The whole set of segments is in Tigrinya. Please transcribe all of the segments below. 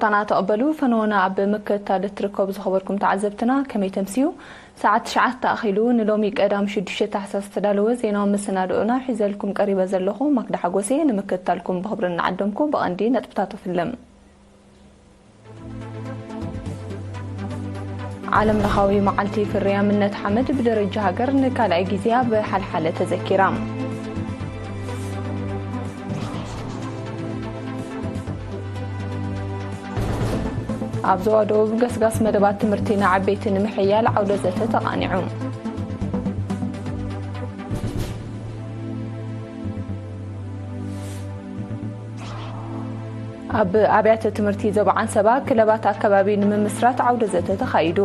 ታና ተቐበሉ። ፈነወና ኣብ ምክትታል እትርከቡ ዝኸበርኩም ተዓዘብትና፣ ከመይ ተምስዩ? ሰዓት ትሽዓተ ተኣኺሉ። ንሎሚ ቀዳም ሽዱሽተ ታሕሳስ ዝተዳለወ ዜናዊ መሰናድኦና ሒዘልኩም ቀሪበ ዘለኹ ማክዳ ሓጎሴ። ንምክትታልኩም ብኽብሪ እናዓደምኩ፣ ብቐንዲ ነጥብታት እፍልም። ዓለም ለኻዊ መዓልቲ ፍርያምነት ሓመድ ብደረጃ ሃገር ንካልኣይ ግዜ ኣብ ሓልሓለ ተዘኪራ። ኣብ ዞባ ደቡብ ገስጋስ መደባት ትምህርቲ ንዓበይቲ ንምሕያል ዓውደ ዘተ ተቓኒዑ። ኣብ ኣብያተ ትምህርቲ ዞባ ዓንሰባ ክለባት ኣከባቢ ንምምስራት ዓውደ ዘተ ተኻይዱ።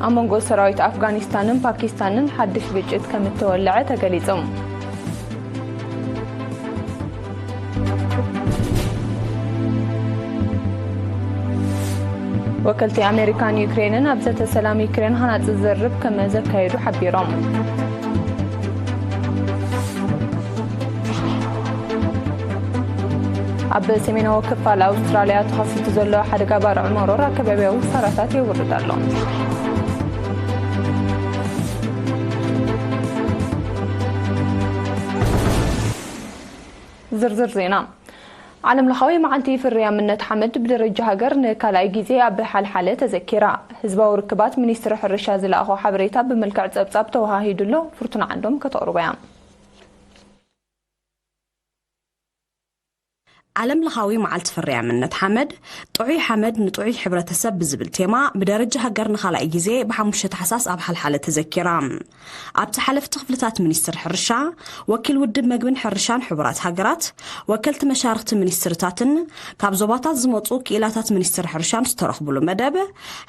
ኣብ መንጎ ሰራዊት ኣፍጋኒስታንን ፓኪስታንን ሓድሽ ግጭት ከም እተወለዐ ተገሊጹ። ወከልቲ ኣሜሪካን ዩክሬንን ኣብ ዘተ ሰላም ዩክሬን ሃናጺ ዝርርብ ከም ዘካየዱ ሓቢሮም። ኣብ ሰሜናዊ ክፋል ኣውስትራልያ ተኸሲቱ ዘሎ ሓደጋ ባርዕ መሮር ኣከባቢያዊ ክሳራታት የውርድ ኣሎ። ዝርዝር ዜና። ዓለም ለኻዊ መዓልቲ ፍርያምነት ሓመድ ብደረጃ ሃገር ንካልኣይ ግዜ ኣብ ሓልሓለ ተዘኪራ። ህዝባዊ ርክባት ሚኒስትሪ ሕርሻ ዝለኣኾ ሓበሬታ ብመልክዕ ጸብጻብ ተወሃሂዱ ኣሎ። ፍርቱና ዓንዶም ከተቕርቦ እያ። ዓለም ለኻዊ መዓልቲ ፍርያምነት ሓመድ፣ ጥዑይ ሓመድ ንጥዑይ ሕብረተሰብ ብዝብል ቴማ ብደረጃ ሃገር ንኻልኣይ ግዜ ብሓሙሽተ ታሕሳስ ኣብ ሓልሓለ ተዘኪራ። ኣብቲ ሓለፍቲ ክፍልታት ሚኒስትሪ ሕርሻ፣ ወኪል ውድብ መግብን ሕርሻን ሕቡራት ሃገራት፣ ወከልቲ መሻርኽቲ ሚኒስትርታትን ካብ ዞባታት ዝመጹ ክኢላታት ሚኒስትሪ ሕርሻን ዝተረኽቡሉ መደብ፣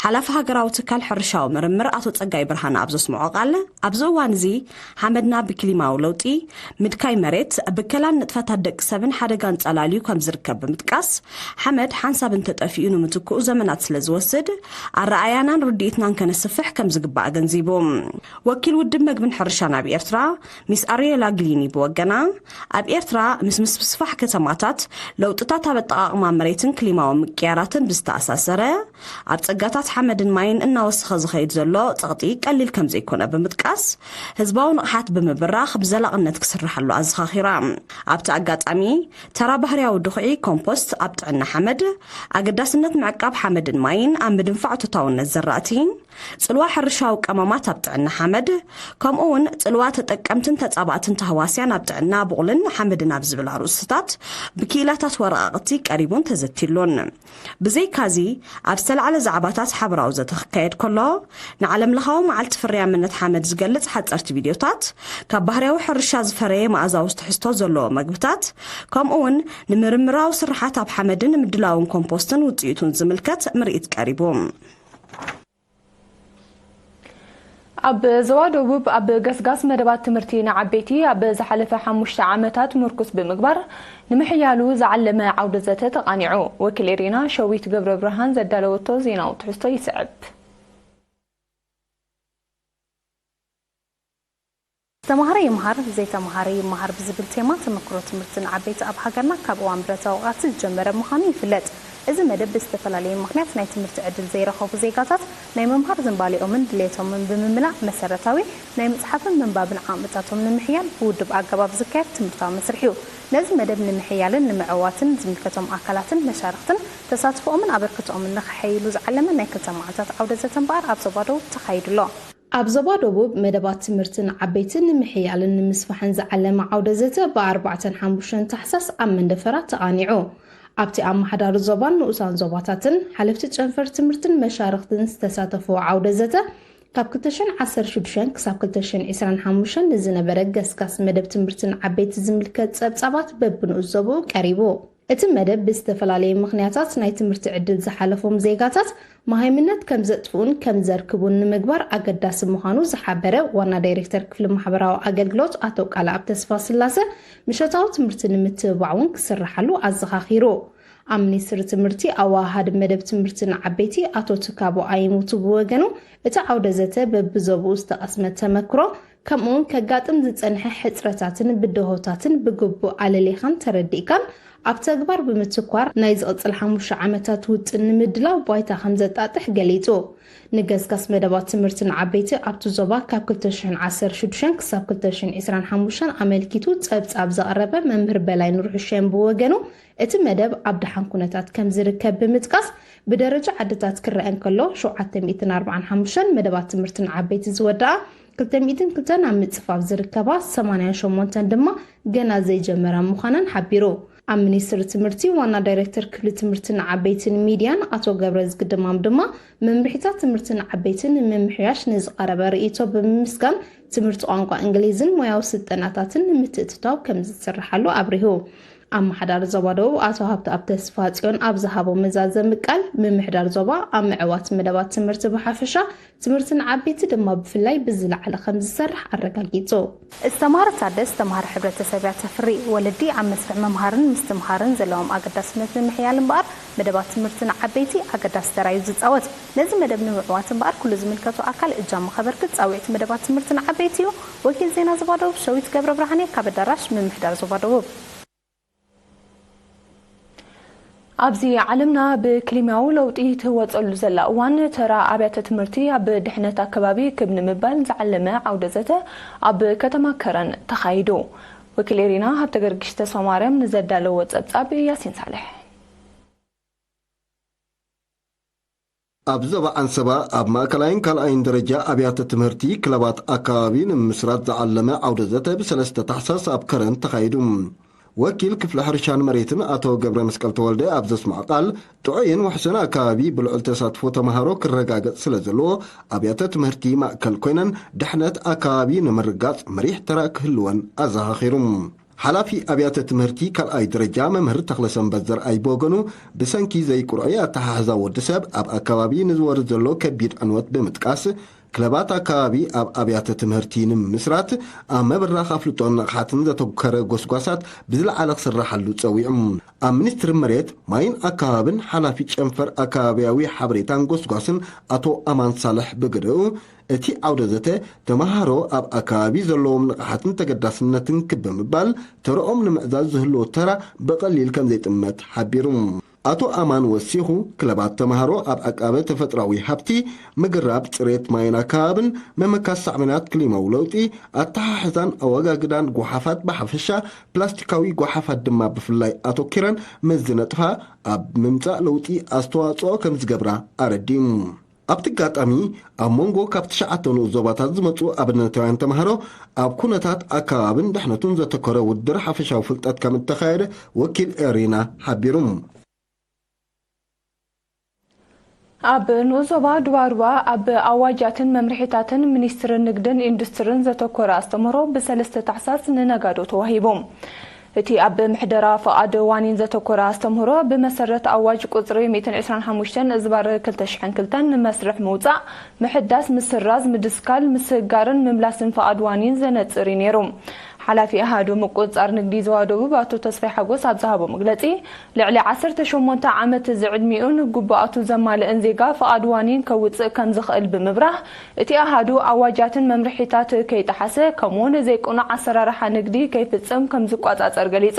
ሓላፊ ሃገራዊ ትካል ሕርሻዊ ምርምር ኣቶ ጸጋይ ብርሃነ ኣብ ዘስምዖ ቃል፣ ኣብዚ እዋን እዚ ሓመድና ብክሊማዊ ለውጢ፣ ምድካይ መሬት፣ ብከላን ንጥፈታት ደቂ ሰብን ሓደጋን ጸላልዩ ከም ዝርከብ ብምጥቃስ፣ ሓመድ ሓንሳብ እንተጠፊኡ ንምትክኡ ዘመናት ስለ ዝወስድ፣ ኣረኣያናን ርድኢትናን ከነስፍሕ ከም ዝግባእ ኣገንዚቡ። ወኪል ውድብ መግብን ሕርሻን ኣብ ኤርትራ፣ ሚስ ኣርዮላ ግሊኒ ብወገና፣ ኣብ ኤርትራ ምስ ምስፍሕፋሕ ከተማታት፣ ለውጥታት ኣብ ኣጠቓቕማ መሬትን ክሊማዊ ምቅያራትን ብዝተኣሳሰረ፣ ኣብ ጸጋታት ሓመድን ማይን እናወሰኸ ዝኸይድ ዘሎ ጸቕጢ ቀሊል ከም ዘይኮነ ብምጥቃስ፣ ህዝባዊ ንቕሓት ብምብራኽ ብዘላቕነት ክስርሓሉ ኣዘኻኺራ። ኣብቲ ኣጋጣሚ፣ ተራ ባህርያዊ ድኹዒ ኮምፖስት ኣብ ጥዕና ሓመድ፣ ኣገዳስነት ምዕቃብ ሓመድን ማይን ኣብ ምድንፋዕ እቶታውነት ዘራእቲ፣ ጽልዋ ሕርሻዊ ቀመማት ኣብ ጥዕና ሓመድ፣ ከምኡ እውን ጽልዋ ተጠቀምትን ተጻባእትን ተህዋስያን ኣብ ጥዕና ብቑልን ሓመድን ኣብ ዝብል ኣርእስታት ብክኢላታት ወረቓቕቲ ቀሪቡን ተዘቲሉን። ብዘይካዚ፣ ኣብ ዝተላዕለ ዛዕባታት ሓበራዊ ዘተ ክካየድ ከሎ፣ ንዓለምለኻዊ መዓልቲ ፍርያምነት ሓመድ ዝገልጽ ሓጸርቲ ቪድዮታት፣ ካብ ባህርያዊ ሕርሻ ዝፈረየ መኣዛዊ ትሕዝቶ ዘለዎ መግብታት፣ ከምኡ እውን ንምርምራዊ ስርሓት ኣብ ሓመድን ምድላውን ኮምፖስትን ውጽኢቱን ዝምልከት ምርኢት ቀሪቡ። ኣብ ዞባ ደቡብ ኣብ ገስጋስ መደባት ትምህርቲ ንዓበይቲ ኣብ ዝሓለፈ ሓሙሽተ ዓመታት ምርኩስ ብምግባር ንምሕያሉ ዝዓለመ ዓውደ ዘተ ተቓኒዑ። ወኪል ኤሪና ሸዊት ገብረ ብርሃን ዘዳለወቶ ዜናዊ ትሕዝቶ ይስዕብ። ዝተማሃረ ይምሃር፣ ዘይተማሃረ ይመሃር ብዝብል ቴማ ተመክሮ ትምህርቲ ንዓበይቲ ኣብ ሃገርና ካብ እዋን ብረታዊ ቃልሲ ዝጀመረ ምዃኑ ይፍለጥ። እዚ መደብ ብዝተፈላለየ ምኽንያት ናይ ትምህርቲ ዕድል ዘይረኸቡ ዜጋታት ናይ ምምሃር ዝንባሌኦምን ድሌቶምን ብምምላእ መሰረታዊ ናይ ምጽሓፍን ምንባብን ዓቕምታቶም ንምሕያል ብውዱብ ኣገባብ ዝካየድ ትምህርታዊ መስርሕ እዩ። ነዚ መደብ ንምሕያልን ንምዕዋትን ዝምልከቶም ኣካላትን መሻርኽትን ተሳትፎኦምን ኣበርክቶኦምን ንኸሐይሉ ዝዓለመ ናይ ክልተ መዓልታት ዓውደ ዘተ እምበኣር ኣብ ዞባ ደቡብ ተኻይዱ ኣሎ። ኣብ ዞባ ደቡብ መደባት ትምህርቲ ንዓበይቲ ንምሕያልን ንምስፋሕን ዝዓለመ ዓውደ ዘተ ብኣርባዕተን ሓሙሽተን ታሕሳስ ኣብ መንደፈራ ተቓኒዑ። ኣብቲ ኣመሓዳሪ ዞባን ንኡሳን ዞባታትን፣ ሓለፍቲ ጨንፈር ትምህርትን መሻርኽትን ዝተሳተፍዎ ዓውደ ዘተ፣ ካብ ክልተ ሽሕን ዓሰርተ ሽዱሽተን ክሳብ ክልተ ሽሕን ዕስራን ሓሙሽተን ንዝነበረ ገስጋስ መደብ ትምህርቲ ንዓበይቲ ዝምልከት ጸብጻባት በብንኡስ ዞባኡ ቀሪቡ። እቲ መደብ ብዝተፈላለየ ምኽንያታት ናይ ትምህርቲ ዕድል ዝሓለፎም ዜጋታት መሃይምነት ከም ዘጥፍኡን ከም ዘርክቡን ንምግባር ኣገዳሲ ምዃኑ ዝሓበረ ዋና ዳይሬክተር ክፍሊ ማሕበራዊ ኣገልግሎት ኣቶ ቃልኣብ ተስፋስላሰ፣ ምሸታዊ ትምህርቲ ንምትብባዕ እውን ክስርሓሉ ኣዘኻኺሩ። ኣብ ሚኒስትሪ ትምህርቲ ኣወሃሃዲ መደብ ትምህርቲ ንዓበይቲ ኣቶ ትካቦ ኣይሙቱ ብወገኑ፣ እቲ ዓውደ ዘተ በብዞብኡ ዝተቐስመ ተመክሮ ከምኡውን ከጋጥም ዝጸንሐ ሕጽረታትን ብድሆታትን ብግቡእ ኣለሊኻን ተረዲእካን ኣብ ተግባር ብምትኳር ናይ ዝቕጽል ሓሙሽተ ዓመታት ውጥን ንምድላው ባይታ ከም ዘጣጥሕ ገሊጹ። ንገስጋስ መደባት ትምህርቲ ንዓበይቲ ኣብቲ ዞባ ካብ ክልተ ሽሕን ዓሰርተ ሽዱሽተን ክሳብ ክልተ ሽሕን ዕስራን ሓሙሽተን ኣመልኪቱ ጸብጻብ ዘቕረበ መምህር በላይ ኑርሑሸን ብወገኑ፣ እቲ መደብ ኣብ ደሓን ኩነታት ከም ዝርከብ ብምጥቃስ፣ ብደረጃ ዓድታት ክረአ እንከሎ፣ ሸውዓተ ሚእትን ኣርባዓን ሓሙሽተን መደባት ትምህርቲ ንዓበይቲ ዝወደኣ፣ ክልተ ሚእትን ክልተን ኣብ ምጽፋፍ ዝርከባ፣ ሰማንያን ሸሞንተን ድማ ገና ዘይጀመራ ምዃነን ሓቢሩ። ኣብ ሚኒስትሪ ትምህርቲ ዋና ዳይሬክተር ክፍሊ ትምህርቲ ንዓበይትን ሚድያን ኣቶ ገብረዝጊ ድማም ድማ፣ መምርሒታት ትምህርቲ ንዓበይቲ ንምምሕያሽ ንዝቐረበ ርእይቶ ብምምስጋን፣ ትምህርቲ ቋንቋ እንግሊዝን ሞያዊ ስልጠናታትን ንምትእትታው ከም ዝስርሓሉ ኣብሪሁ። ኣመሓዳሪ ዞባ ደቡብ ኣቶ ሃብተኣብ ተስፋጽዮን ኣብ ዝሃቦ መዛዘሚ ቃል፣ ምምሕዳር ዞባ ኣብ ምዕዋት መደባት ትምህርቲ ብሓፈሻ፣ ትምህርቲ ንዓበይቲ ድማ ብፍላይ ብዝለዓለ ከም ዝሰርሕ ኣረጋጊጹ። ዝተማህረ ታደ ዝተማህረ ሕብረተሰብ እያ ተፍሪ። ወለዲ ኣብ መስርሕ ምምሃርን ምስትምሃርን ዘለዎም ኣገዳስነት ንምሕያል እምበኣር፣ መደባት ትምህርቲ ንዓበይቲ ኣገዳሲ ተራ እዩ ዝጻወት። ነዚ መደብ ንምዕዋት እምበኣር፣ ኩሉ ዝምልከቶ ኣካል እጃሙ ከበርክት ጻውዒት መደባት ትምህርቲ ንዓበይቲ እዩ። ወኪል ዜና ዞባ ደቡብ ሸዊት ገብረ ብርሃኔ ካብ ኣዳራሽ ምምሕዳር ዞባ ደቡብ። ኣብዚ ዓለምና ብክሊማዊ ለውጢ ትህወጸሉ ዘላ እዋን፣ ተራ ኣብያተ ትምህርቲ ኣብ ድሕነት ኣከባቢ ክብ ንምባል ዝዓለመ ዓውደ ዘተ ኣብ ከተማ ከረን ተኻይዱ። ወኪል ኤሪና ሃብተ ገርጊሽ ተስፋ ማርያም ንዘዳለዎ ጸብጻብ ያሲን ሳልሕ። ኣብ ዞባ ዓንሰባ ኣብ ማእከላይን ካልኣይን ደረጃ ኣብያተ ትምህርቲ ክለባት ኣከባቢ ንምምስራት ዝዓለመ ዓውደ ዘተ ብሰለስተ ታሕሳስ ኣብ ከረን ተኻይዱ። ወኪል ክፍሊ ሕርሻን መሬትን ኣቶ ገብረ መስቀል ተወልደ ኣብ ዘስምዖ ቃል፣ ጥዑይን ውሕስን ኣከባቢ ብልዑል ተሳትፎ ተምሃሮ ክረጋገጽ ስለ ዘለዎ፣ ኣብያተ ትምህርቲ ማእከል ኮይነን ድሕነት ኣከባቢ ንምርጋጽ መሪሕ ተራ ክህልወን ኣዘኻኺሩ። ሓላፊ ኣብያተ ትምህርቲ ካልኣይ ደረጃ መምህር ተኽለሰንበት ዘርኣይ ብወገኑ፣ ብሰንኪ ዘይቅርዑይ ኣተሓሕዛ ወዲ ሰብ ኣብ ኣከባቢ ንዝወርድ ዘሎ ከቢድ ዕንወት ብምጥቃስ፣ ክለባት ኣከባቢ ኣብ ኣብያተ ትምህርቲ ንምምስራት ኣብ ምብራኽ ኣፍልጦን ንቕሓትን ዘተኮረ ጎስጓሳት ብዝለዓለ ክስራሓሉ ጸዊዑ። ኣብ ሚኒስትሪ መሬት፣ ማይን ኣከባብን ሓላፊ ጨንፈር ኣከባብያዊ ሓበሬታን ጎስጓስን ኣቶ ኣማን ሳልሕ ብግደኡ፣ እቲ ዓውደ ዘተ ተመሃሮ ኣብ ኣከባቢ ዘለዎም ንቕሓትን ተገዳስነትን ክብ ብምባል፣ ተረኦም ንምዕዛዝ ዝህልዎ ተራ ብቐሊል ከም ዘይጥመት ሓቢሩ። ኣቶ ኣማን ወሲኹ፣ ክለባት ተመሃሮ ኣብ ዕቃበ ተፈጥሮኣዊ ሃብቲ፣ ምግራብ፣ ጽሬት ማይን ኣከባብን፣ ምምካት ሳዕቤናት ክሊማዊ ለውጢ፣ ኣተሓሕዛን ኣወጋግዳን ጓሓፋት ብሓፈሻ፣ ፕላስቲካዊ ጓሓፋት ድማ ብፍላይ ኣተኲረን ምስ ዝነጥፋ፣ ኣብ ምምጻእ ለውጢ ኣስተዋጽኦ ከም ዝገብራ ኣረዲኡ። ኣብቲ ኣጋጣሚ፣ ኣብ መንጎ ካብ ትሽዓተ ንኡስ ዞባታት ዝመጹ ኣብነታውያን ተምሃሮ፣ ኣብ ኩነታት ኣከባብን ድሕነቱን ዘተኮረ ውድድር ሓፈሻዊ ፍልጠት ከም እተኻየደ ወኪል ኤሪና ሓቢሩ። ኣብ ንኡስ ዞባ ዱባሩባ ኣብ ኣዋጃትን መምርሒታትን ሚኒስትሪ ንግድን ኢንዱስትርን ዘተኮረ ኣስተምህሮ ብሰለስተ ታሕሳስ ንነጋዶ ተዋሂቡ። እቲ ኣብ ምሕደራ ፍቓድ ዋኒን ዘተኮረ ኣስተምህሮ፣ ብመሰረት ኣዋጅ ቁጽሪ ሚእትን ዕስራን ሓሙሽተን እዝባር ክልተ ሽሕን ክልተን ንመስርሕ ምውጻእ፣ ምሕዳስ፣ ምስራዝ፣ ምድስካል፣ ምስህጋርን ምምላስን ፍቓድ ዋኒን ዘነጽር እዩ ነይሩ። ሓላፊ ኣሃዱ ምቁጽጻር ንግዲ ዞባ ደቡብ ኣቶ ተስፋይ ሓጎስ ኣብ ዝሃቦ መግለጺ፣ ልዕሊ ዓሰርተ ሸሞንተ ዓመት ዝዕድሚኡን ግቡኣቱ ዘማልእን ዜጋ ፍቓድ ዋኒን ከውጽእ ከም ዝኽእል ብምብራህ፣ እቲ ኣሃዱ ኣዋጃትን መምርሒታት ከይጠሓሰ፣ ከምኡውን ዘይቅኑዕ ኣሰራርሓ ንግዲ ከይፍጽም ከም ዝቆጻጸር ገሊጹ።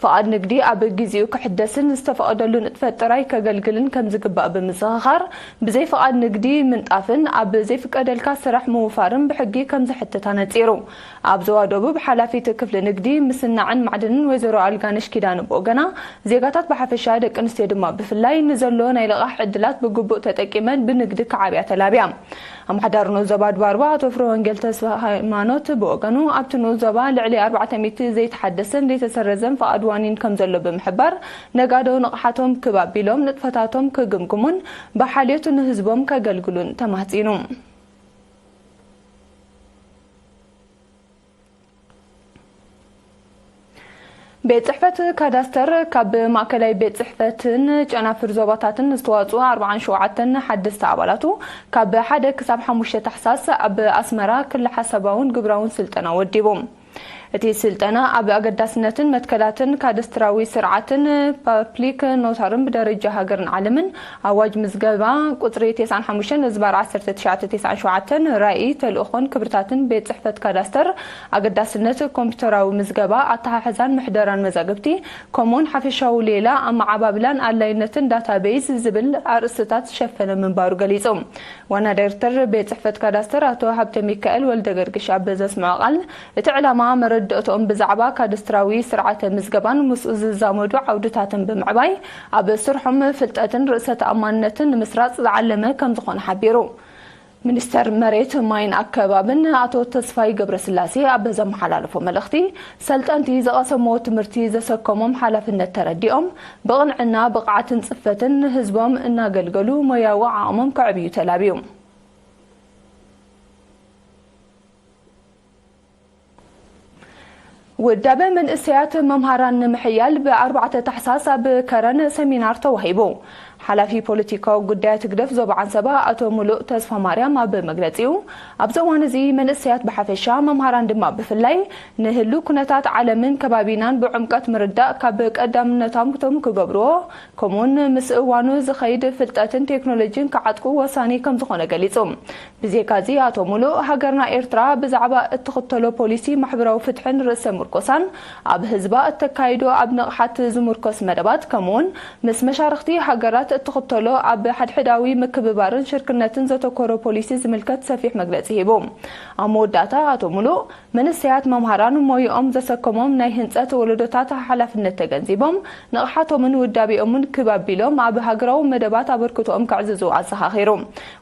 ፍቓድ ንግዲ ኣብ ግዚኡ ክሕደስን ዝተፈቐደሉ ንጥፈት ጥራይ ከገልግልን ከም ዝግባእ ብምዝኽኻር፣ ብዘይ ፍቓድ ንግዲ ምንጣፍን ኣብ ዘይፍቀደልካ ስራሕ ምውፋርን ብሕጊ ከም ዝሕትት ኣነጺሩ። ኣብ ዞባ ደቡብ ሓላፊት ክፍሊ ንግዲ፣ ምስናዕን ማዕድንን ወይዘሮ ኣልጋነሽ ኪዳነ ብወገና፣ ዜጋታት ብሓፈሻ ደቂ ኣንስትዮ ድማ ብፍላይ ንዘሎ ናይ ልቓሕ ዕድላት ብግቡእ ተጠቂመን ብንግዲ ክዓብያ ተላብያ። ኣመሓዳሪ ንኡስ ዞባ ኣድባርባ ኣቶ ፍረወንጌል ተስፋ ሃይማኖት ብወገኑ፣ ኣብቲ ንኡስ ዞባ ልዕሊ ኣርባዕተ ሚእቲ ዘይተሓደሰን ዘይተሰረዘን ፍቓድ ዋኒን ከም ዘሎ ብምሕባር፣ ነጋዶ ንቕሓቶም ክብ ኣቢሎም ንጥፈታቶም ክግምግሙን ብሓልዮት ንህዝቦም ከገልግሉን ተማህጺኑ። ቤት ጽሕፈት ካዳስተር ካብ ማእከላይ ቤት ጽሕፈትን ጨናፍር ዞባታትን ዝተዋጽኡ ኣርባዓን ሸውዓተን ሓደስቲ ኣባላቱ ካብ ሓደ ክሳብ ሓሙሽተ ታሕሳስ ኣብ ኣስመራ ክሊ ሓሳባውን ግብራውን ስልጠና ወዲቡ። እቲ ስልጠና ኣብ ኣገዳስነትን መትከላትን ካዳስትራዊ ስርዓትን ፓብሊክ ኖታርን ብደረጃ ሃገርን ዓለምን ኣዋጅ ምዝገባ ቁጽሪ ተስዓን ሓሙሽተን ዝባር ዓሰርተ ትሽዓተ ተስዓን ሸውዓተን ራእይ፣ ተልእኾን ክብርታትን ቤት ጽሕፈት ካዳስተር፣ ኣገዳስነት ኮምፒውተራዊ ምዝገባ፣ ኣተሓሕዛን ምሕደራን መዛግብቲ፣ ከምኡውን ሓፈሻዊ ሌላ ኣመዓባብላን ኣድላይነትን ዳታቤዝ ዝብል ኣርእስትታት ዝሸፈነ ምንባሩ ገሊጹ። ዋና ዳይሬክተር ቤት ጽሕፈት ካዳስተር ኣቶ ሃብተ ሚካኤል ወልደ ገርግሽ ኣብ ዘስምዖ ቃል፣ እቲ ዕላማ መረዳእትኦም ብዛዕባ ካዳስትራዊ ስርዓተ ምዝገባን ምስኡ ዝዛመዱ ዓውድታትን ብምዕባይ፣ ኣብ ስርሖም ፍልጠትን ርእሰ ተኣማንነትን ንምስራጽ ዝዓለመ ከም ዝኾነ ሓቢሩ። ሚኒስተር መሬት፣ ማይን ኣከባብን ኣቶ ተስፋይ ገብረስላሴ ኣብ ዘመሓላለፎ መልእኽቲ፣ ሰልጠንቲ ዝቐሰምዎ ትምህርቲ ዘሰከሞም ሓላፍነት ተረዲኦም፣ ብቕንዕና፣ ብቕዓትን ጽፈትን ንህዝቦም እናገልገሉ ሞያዊ ዓቕሞም ከዕብዩ ተላብዩ። ውዳበ መንእሰያት መምሃራን ንምሕያል ብኣርባዕተ ታሕሳስ ኣብ ከረን ሰሚናር ተዋሂቡ። ሓላፊ ፖለቲካዊ ጉዳያት ህግደፍ ዞባ ዓንሰባ ኣቶ ሙሉእ ተስፋ ማርያም ኣብ መግለጺኡ፣ ኣብዚ እዋን እዚ መንእሰያት ብሓፈሻ፣ መምሃራን ድማ ብፍላይ፣ ንህሉ ኩነታት ዓለምን ከባቢናን ብዕምቀት ምርዳእ ካብ ቀዳምነታቶም ክገብርዎ፣ ከምኡውን ምስ እዋኑ ዝኸይድ ፍልጠትን ቴክኖሎጂን ክዓጥቁ ወሳኒ ከም ዝኾነ ገሊጹ። ብዜካ እዚ ኣቶ ሙሉእ፣ ሃገርና ኤርትራ ብዛዕባ እትኽተሎ ፖሊሲ ማሕበራዊ ፍትሕን ርእሰ ምርኮሳን፣ ኣብ ህዝባ እተካይዶ ኣብ ንቕሓት ዝምርኮስ መደባት፣ ከምኡውን ምስ መሻርኽቲ ሃገራት እትኽተሎ ኣብ ሓድሕዳዊ ምክብባርን ሽርክነትን ዘተኮረ ፖሊሲ ዝምልከት ሰፊሕ መግለጺ ሂቡ። ኣብ መወዳእታ ኣቶ ሙሉእ፣ መንእሰያት መምሃራን ሞይኦም ዘሰከሞም ናይ ህንጸት ወለዶታት ሓላፍነት ተገንዚቦም፣ ንቕሓቶምን ውዳቤኦምን ክብ ኣቢሎም ኣብ ሃገራዊ መደባት ኣበርክቶኦም ከዕዝዙ ኣዘኻኺሩ።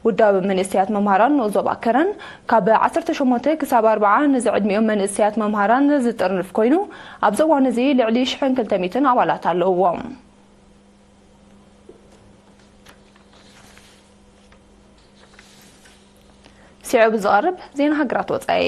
ውዳበ መንእሰያት መምሃራን ንኡስ ዞባ ከረን ካብ ዓሰርተ ሸሞንተ ክሳብ ኣርብዓ ንዝዕድሚኦም መንእሰያት መምሃራን ዝጥርንፍ ኮይኑ፣ ኣብዚ እዋን እዚ ልዕሊ ሽሕን ክልተ ሚእትን ኣባላት ኣለውዎ። ስዒቡ ዝቐርብ ዜና ሃገራት ወጻኢ።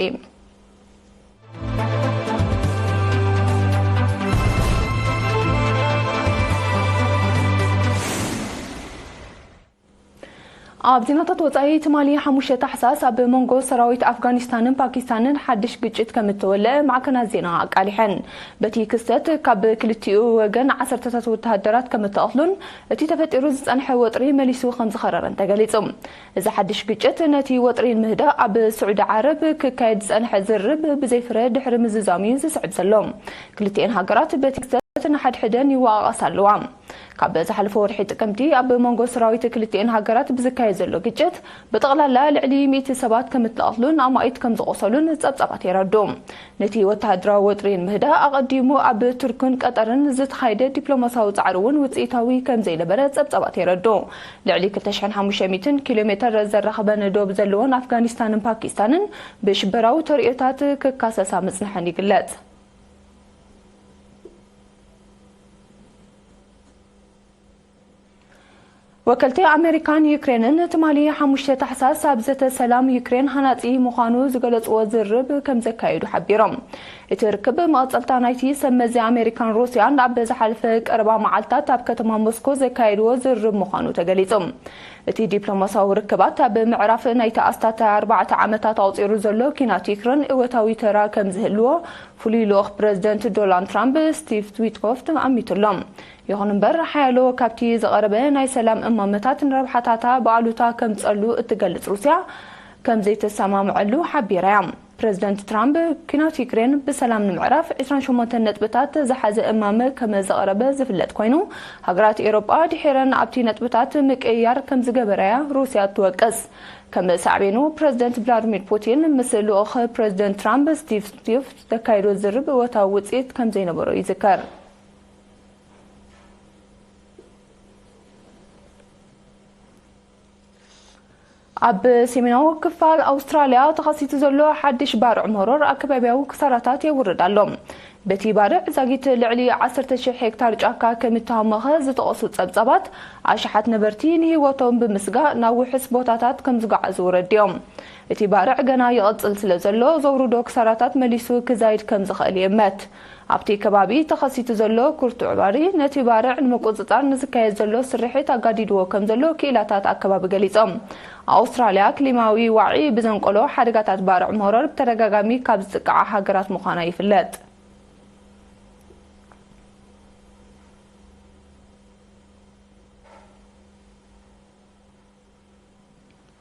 ኣብ ዜናታት ወጻኢ፣ ትማሊ ሓሙሽተ ታሕሳስ ኣብ መንጎ ሰራዊት ኣፍጋኒስታንን ፓኪስታንን ሓድሽ ግጭት ከም እተወልዐ ማዕከናት ዜና ኣቃሊሐን። በቲ ክስተት ካብ ክልቲኡ ወገን ዓሰርተታት ወተሃደራት ከም እተቐትሉን እቲ ተፈጢሩ ዝጸንሐ ወጥሪ መሊሱ ከም ዝኸረረን ተገሊጹ። እዚ ሓድሽ ግጭት ነቲ ወጥሪ ንምህዳእ ኣብ ስዑዲ ዓረብ ክካየድ ዝጸንሐ ዝርርብ ብዘይፍረ ድሕሪ ምዝዛሙ እዩ ዝስዕብ ዘሎ። ክልቲኤን ሃገራት በቲ ክስተት ንሓድሕደን ይወቓቐሳ ኣለዋ። ካብ ዝሓለፈ ወርሒ ጥቅምቲ ኣብ መንጎ ሰራዊት ክልቲኤን ሃገራት ብዝካየድ ዘሎ ግጭት ብጠቕላላ ልዕሊ ሚእቲ ሰባት ከም እተቐትሉን ኣማኢት ከም ዝቖሰሉን ጸብጻባት የረድኡ። ነቲ ወተሃደራዊ ወጥሪ ንምህዳእ ኣቐዲሙ ኣብ ቱርክን ቀጠርን ዝተኻየደ ዲፕሎማሲያዊ ጻዕሪ እውን ውጽኢታዊ ከም ዘይነበረ ጸብጻባት የረድኡ። ልዕሊ ክልተ ሽሕን ሓሙሽተ ሚእትን ኪሎ ሜተር ዘራኽበን ዶብ ዘለወን ኣፍጋኒስታንን ፓኪስታንን ብሽበራዊ ተርእዮታት ክካሰሳ ምጽንሐን ይግለጽ። ወከልቲ ኣሜሪካን ዩክሬንን ትማሊ ሓሙሽተ ታሕሳስ ኣብ ዘተ ሰላም ዩክሬን ሃናጺ ምዃኑ ዝገለጽዎ ዝርርብ ከም ዘካየዱ ሓቢሮም። እቲ ርክብ መቐጸልታ ናይቲ ሰብ መዚ ኣሜሪካን ሩስያን ኣብ ዝሓለፈ ቀረባ መዓልታት ኣብ ከተማ ሞስኮ ዘካየድዎ ዝርርብ ምዃኑ ተገሊጹ። እቲ ዲፕሎማሲያዊ ርክባት ኣብ ምዕራፍ ናይቲ ኣስታት ኣርባዕተ ዓመታት ኣቑጺሩ ዘሎ ኲናት ዩክሬን እወታዊ ተራ ከም ዝህልዎ ፍሉይ ልኡኽ ፕረዚደንት ዶናልድ ትራምፕ ስቲቭ ዊትኮፍ ኣሚቱ ኣሎ። ይኹን እምበር፣ ሓያሎ ካብቲ ዝቐረበ ናይ ሰላም እማመታት ንረብሓታታ ብኣሉታ ከምጸሉ እትገልጽ ሩስያ ከም ዘይተሰማምዐሉ ሓቢራ እያ። ፕረዚደንት ትራምፕ፣ ኲናት ዩክሬን ብሰላም ንምዕራፍ ዕስራን ሸሞንተን ነጥብታት ዝሓዘ እማመ ከም ዘቕረበ ዝፍለጥ ኮይኑ፣ ሃገራት ኤውሮጳ ድሒረን ኣብቲ ነጥብታት ምቅይያር ከም ዝገበራ'ያ ሩስያ ትወቅስ። ከም ሳዕቤኑ፣ ፕረዚደንት ቭላድሚር ፑቲን ምስ ልኡኽ ፕረዚደንት ትራምፕ ስቲቭ ዊትኮፍ ዘካየዶ ዝርርብ እወታዊ ውጽኢት ከም ዘይነበሮ ይዝከር። ኣብ ሰሜናዊ ክፋል ኣውስትራልያ ተኸሲቱ ዘሎ ሓድሽ ባርዕ መሮር ኣከባቢያዊ ክሳራታት የውርድ ኣሎ። በቲ ባርዕ ዛጊት ልዕሊ ዓሰርተ ሺሕ ሄክታር ጫካ ከም እተሃመኸ ዝጠቐሱ ጸብጻባት፣ ኣሽሓት ነበርቲ ንህይወቶም ብምስጋእ ናብ ውሑስ ቦታታት ከም ዝጓዓዙ ረዲኦም። እቲ ባርዕ ገና ይቕጽል ስለ ዘሎ፣ ዘውርዶ ክሳራታት መሊሱ ክዛይድ ከም ዝኽእል ይእመት። ኣብቲ ከባቢ ተኸሲቱ ዘሎ ኩርቱዕ ባሪ ነቲ ባርዕ ንምቁጽጻር ንዝካየድ ዘሎ ስርሒት ኣጋዲድዎ ከም ዘሎ ክኢላታት ኣከባቢ ገሊጾም። ኣውስትራልያ ክሊማዊ ዋዒ ብዘንቀሎ ሓደጋታት ባርዕ ሞረር ብተደጋጋሚ ካብ ዝጥቅዓ ሃገራት ምዃና ይፍለጥ።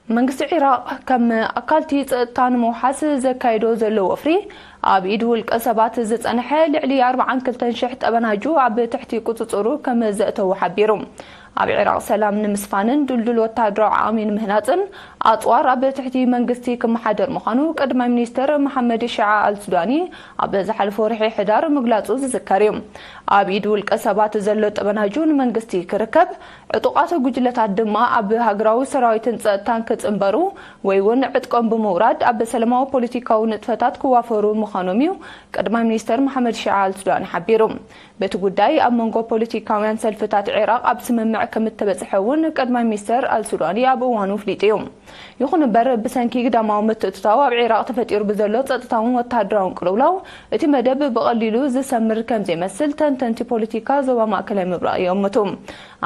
መንግስቲ ዒራቕ ከም ኣካልቲ ጸጥታ ንምውሓስ ዘካይዶ ዘሎ ወፍሪ ኣብ ኢድ ውልቀ ሰባት ዝጸንሐ ልዕሊ ኣርባዓን ክልተን ሽሕ ጠበናጁ ኣብ ትሕቲ ቁጽጽሩ ከም ዘእተዉ ሓቢሩ። ኣብ ዒራቕ ሰላም ንምስፋንን ድልዱል ወታደራዊ ዓቕሚ ንምህናጽን ኣጽዋር ኣብ ትሕቲ መንግስቲ ክመሓደር ምዃኑ ቀዳማይ ሚኒስተር መሓመድ ሽዓ ኣልሱዳኒ ኣብ ዝሓለፈ ወርሒ ሕዳር ምግላጹ ዝዝከር እዩ። ኣብ ኢድ ውልቀ ሰባት ዘሎ ጠበናጁ ንመንግስቲ ክርከብ፣ ዕጡቓት ጉጅለታት ድማ ኣብ ሃገራዊ ሰራዊትን ጸጥታን ክጽንበሩ ወይ እውን ዕጥቆም ብምውራድ ኣብ ሰላማዊ ፖለቲካዊ ንጥፈታት ክዋፈሩ ምዃኖም እዩ ቀዳማይ ሚኒስተር መሓመድ ሽዓ ኣልሱዳኒ ሓቢሩ። በቲ ጉዳይ ኣብ መንጎ ፖለቲካውያን ሰልፍታት ዒራቕ ኣብ ስምምዕ ከም እተበጽሐ እውን ቀዳማይ ሚኒስተር ኣልሱዳኒ ኣብ እዋኑ ኣፍሊጡ እዩ። ይኹን እምበር፣ ብሰንኪ ግዳማዊ ምትእትታው ኣብ ዒራቕ ተፈጢሩ ብዘሎ ጸጥታውን ወተሃደራውን ቅልውላው፣ እቲ መደብ ብቐሊሉ ዝሰምር ከም ዘይመስል ተንተንቲ ፖለቲካ ዞባ ማእከላይ ምብራቕ ይእምቱ።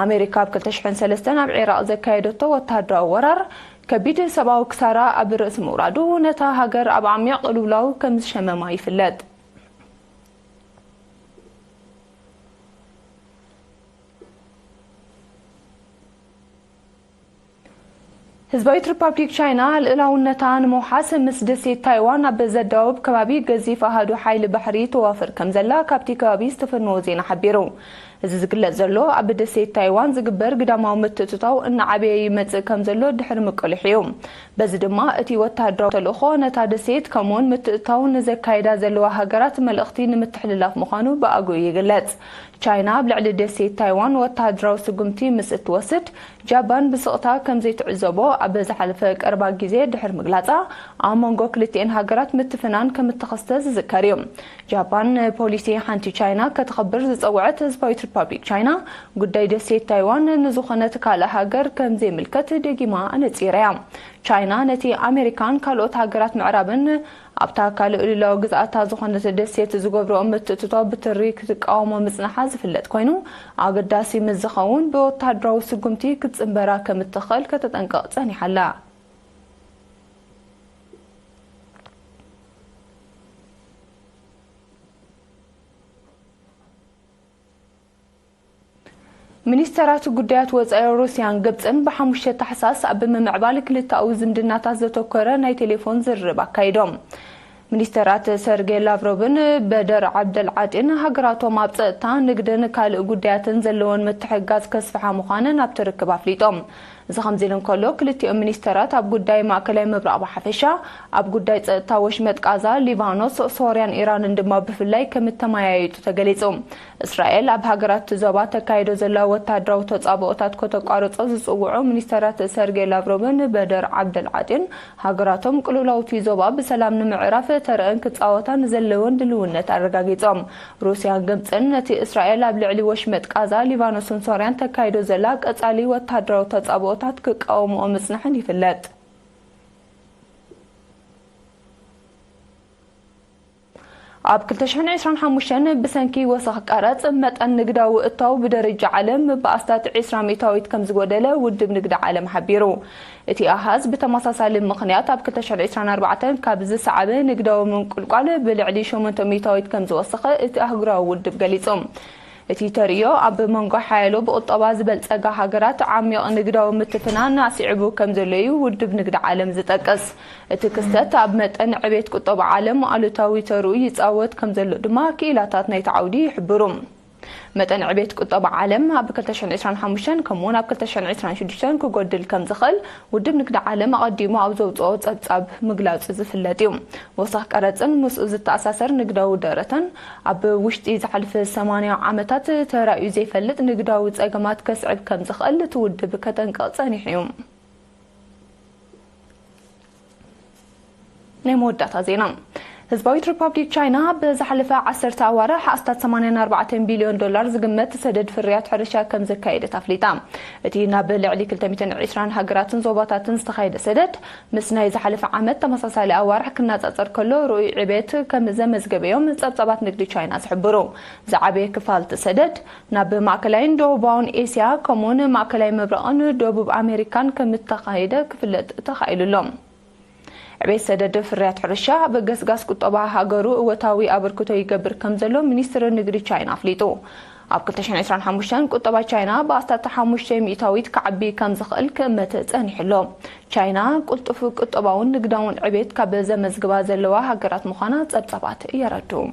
ኣሜሪካ ኣብ ክልተ ሽሕን ሰለስተን ኣብ ዒራቕ ዘካየደቶ ወተሃደራዊ ወራር፣ ከቢድ ሰብኣዊ ክሳራ ኣብ ርእሲ ምውራዱ፣ ነታ ሃገር ኣብ ዓሚቕ ቅልውላው ከም ዝሸመማ ይፍለጥ። ህዝባዊት ሪፓብሊክ ቻይና ልእላውነታ ንምውሓስ ምስ ደሴት ታይዋን ኣብ ዘዳውብ ከባቢ ገዚፍ ኣሃዱ ሓይሊ ባሕሪ ተዋፍር ከም ዘላ ካብቲ ከባቢ ዝተፈነወ ዜና ሓቢሩ። እዚ ዝግለጽ ዘሎ ኣብ ደሴት ታይዋን ዝግበር ግዳማዊ ምትእትታው እናዓበየ ይመጽእ ከም ዘሎ ድሕሪ ምቅልሑ እዩ። በዚ ድማ እቲ ወተሃደራዊ ተልእኾ ነታ ደሴት ከምኡውን ምትእትታው ንዘካይዳ ዘለዋ ሃገራት መልእኽቲ ንምትሕልላፍ ምዃኑ ብኣግኡ ይግለጽ። ቻይና ኣብ ልዕሊ ደሴት ታይዋን ወተሃደራዊ ስጉምቲ ምስ እትወስድ፣ ጃፓን ብስቕታ ከም ዘይትዕዘቦ ኣብ ዝሓለፈ ቀረባ ግዜ ድሕሪ ምግላጻ፣ ኣብ መንጎ ክልቲኤን ሃገራት ምትፍናን ከም እተኸስተ ዝዝከር እዩ። ጃፓን ንፖሊሲ ሓንቲ ቻይና ከተኽብር ዝጸውዐት ህዝባዊት ሪፓብሊክ ቻይና፣ ጉዳይ ደሴት ታይዋን ንዝኾነት ካልእ ሃገር ከም ዘይምልከት ደጊማ ኣነጺራ እያ። ቻይና ነቲ ኣሜሪካን ካልኦት ሃገራት ምዕራብን ኣብታ ካልእ ልኡላዊ ግዝኣታ ዝኾነት ደሴት ዝገብርኦ ምትእትታው ብትሪ ክትቃወሞ ምጽናሓ ዝፍለጥ ኮይኑ፣ ኣገዳሲ ምስ ዝኸውን ብወተሃደራዊ ስጉምቲ ክትጽንበራ ከም እትኽእል ከተጠንቅቕ ጸኒሓ ኣላ። ሚኒስተራት ጉዳያት ወጻኢ ሩስያን ግብጽን ብሓሙሽተ ታሕሳስ ኣብ ምምዕባል ክልተኣዊ ዝምድናታት ዘተኮረ ናይ ቴሌፎን ዝርርብ ኣካይዶም። ሚኒስተራት ሰርጌ ላቭሮቭን በደር ዓብደል ዓጢን ሃገራቶም ኣብ ጸጥታ፣ ንግድን ካልእ ጉዳያትን ዘለወን ምትሕግጋዝ ከስፍሓ ምዃነን ኣብቲ ርክብ ኣፍሊጦም። እዚ ከምዚ ኢሉ እንከሎ፣ ክልቲኦም ሚኒስተራት ኣብ ጉዳይ ማእከላይ ምብራቕ ብሓፈሻ፣ ኣብ ጉዳይ ጸጥታ ወሽመጥ ቃዛ፣ ሊባኖስ፣ ሶርያን ኢራንን ድማ ብፍላይ ከም እተመያየጡ ተገሊጹ። እስራኤል ኣብ ሃገራት እቲ ዞባ ተካይዶ ዘላ ወተሃደራዊ ተጻብኦታት ከተቋርጾ ዝጽውዑ ሚኒስተራት ሰርጌ ላቭሮቭን በደር ዓብደል ዓጢን፣ ሃገራቶም ቅልውላውቲ ዞባ ብሰላም ንምዕራፍ ተረአን ክጻወታ ንዘለወን ድልውነት ኣረጋጊጾም። ሩስያን ግብጽን ነቲ እስራኤል ኣብ ልዕሊ ወሽመጥ ቃዛ፣ ሊባኖስን ሶርያን ተካይዶ ዘላ ቀጻሊ ወተሃደራዊ ተጻብኦታት ክቃወምኦ ምጽናሕን ይፍለጥ። ኣብ ክልተ ሽሕን ዕስራን ሓሙሽተን ብሰንኪ ወሰኽ ቀረጽ መጠን ንግዳዊ እታው ብደረጃ ዓለም ብኣስታት ዕስራ ሚእታዊት ከም ዝጎደለ ውድብ ንግዲ ዓለም ሓቢሩ። እቲ ኣሃዝ ብተመሳሳሊ ምኽንያት ኣብ ክልተ ሽሕን ዕስራን ኣርባዕተን ካብ ዝሰዓበ ንግዳዊ ምንቁልቋል ብልዕሊ ሸሞንተ ሚእታዊት ከም ዝወሰኸ እቲ ኣህጉራዊ ውድብ ገሊጹ። እቲ ተርእዮ ኣብ መንጎ ሓያሎ ብቁጠባ ዝበልጸጋ ሃገራት ዓሚቕ ንግዳዊ ምትፍናን ኣስዒቡ ከም ዘሎ እዩ ውድብ ንግዲ ዓለም ዝጠቅስ። እቲ ክስተት ኣብ መጠን ዕቤት ቁጠባ ዓለም ኣሉታዊ ተርኡ ይጻወት ከም ዘሎ ድማ ክኢላታት ናይቲ ዓውዲ ይሕብሩ። መጠን ዕቤት ቁጠባ ዓለም ኣብ ክልተ ሽሕን ዕስራን ሓሙሽተን ከምኡውን ኣብ ክልተ ሽሕን ዕስራን ሽዱሽተን ክጎድል ከም ዝኽእል ውድብ ንግዲ ዓለም ኣቐዲሙ ኣብ ዘውጽኦ ጸብጻብ ምግላጹ ዝፍለጥ እዩ። ወሰኽ ቀረጽን ምስኡ ዝተኣሳሰር ንግዳዊ ደረተን ኣብ ውሽጢ ዝሓለፈ ሰማንያ ዓመታት ተራእዩ ዘይፈልጥ ንግዳዊ ጸገማት ከስዕብ ከም ዝኽእል እቲ ውድብ ከጠንቅቕ ጸኒሑ እዩ። ናይ መወዳእታ ዜና። ህዝባዊት ሪፓብሊክ ቻይና ብዝሓለፈ ዓሰርተ ኣዋርሕ ኣስታት ሰማንያን ኣርባዕተን ቢልዮን ዶላር ዝግመት ሰደድ ፍርያት ሕርሻ ከም ዘካየደት ኣፍሊጣ። እቲ ናብ ልዕሊ ክልተ ሚእትን ዕስራን ሃገራትን ዞባታትን ዝተኻየደ ሰደድ፣ ምስ ናይ ዝሓለፈ ዓመት ተመሳሳሊ ኣዋርሕ ክነጻጸር ከሎ ርኡይ ዕቤት ከም ዘመዝገበ እዮም ጸብጻባት ንግዲ ቻይና ዝሕብሩ። ዝዓበየ ክፋል እቲ ሰደድ ናብ ማእከላይን ደቡባውን ኤስያ፣ ከምኡውን ማእከላይ ምብራቕን ደቡብ ኣሜሪካን ከም እተኻየደ ክፍለጥ ተኻኢሉ ኣሎ። ዕቤት ሰደድ ፍርያት ሕርሻ ኣብ ገስጋስ ቁጠባ ሃገሩ እወታዊ ኣበርክቶ ይገብር ከም ዘሎ ሚኒስትሪ ንግዲ ቻይና ኣፍሊጡ። ኣብ ክልተ ሽሕን ዕስራን ሓሙሽተን ቁጠባ ቻይና ብኣስታት ሓሙሽተ ሚእታዊት ክዓቢ ከም ዝኽእል ክእመት ጸኒሑ ኣሎ። ቻይና ቅልጡፍ ቁጠባውን ንግዳውን ዕቤት ካብ ዘመዝግባ ዘለዋ ሃገራት ምዃና ጸብጻባት የረድኡ።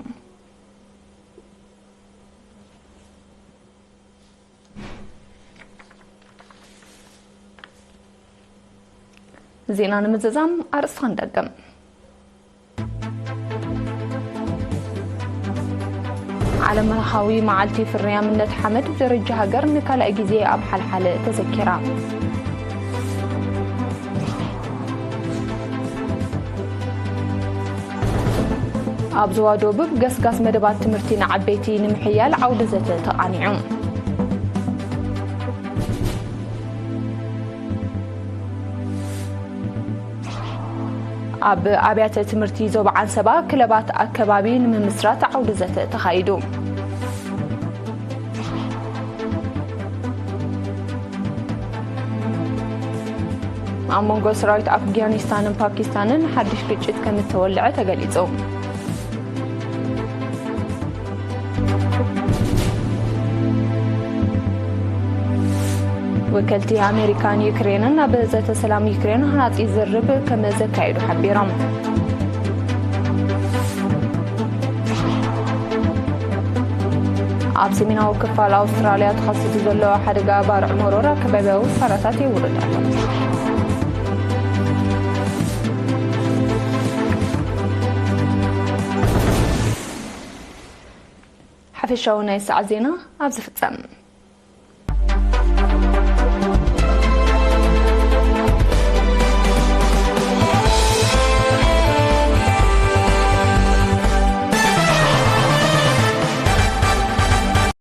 ዜና ንምዝዛም ኣርእስቲ ክንደግም። ዓለም ለኻዊ መዓልቲ ፍርያምነት ሓመድ ብደረጃ ሃገር ንካልኣይ ግዜ ኣብ ሓልሓለ ተዘኪራ። ኣብ ዞባ ደቡብ ገስጋስ መደባት ትምህርቲ ንዓበይቲ ንምሕያል ዓውደ ዘተ ተቓኒዑ። ኣብ ኣብያተ ትምህርቲ ዞባ ዓንሰባ ክለባት ኣከባቢ ንምምስራት ዓውደ ዘተ ተኻይዱ። ኣብ መንጎ ሰራዊት ኣፍጋኒስታንን ፓኪስታንን ሓድሽ ግጭት ከም እተወልዐ ተገሊጹ። ወከልቲ ኣሜሪካን ዩክሬንን ኣብ ዘተ ሰላም ዩክሬን ሃናጺ ዝርርብ ከም ዘካየዱ ሓቢሮም። ኣብ ሰሜናዊ ክፋል ኣውስትራልያ ተኸሲቱ ዘሎ ሓደጋ ባርዕ መሮር ኣከባቢያዊ ውሳነታት የውርድ ኣሎ። ሓፈሻዊ ናይ ሰዓት ዜና ኣብዚ ፍጸም።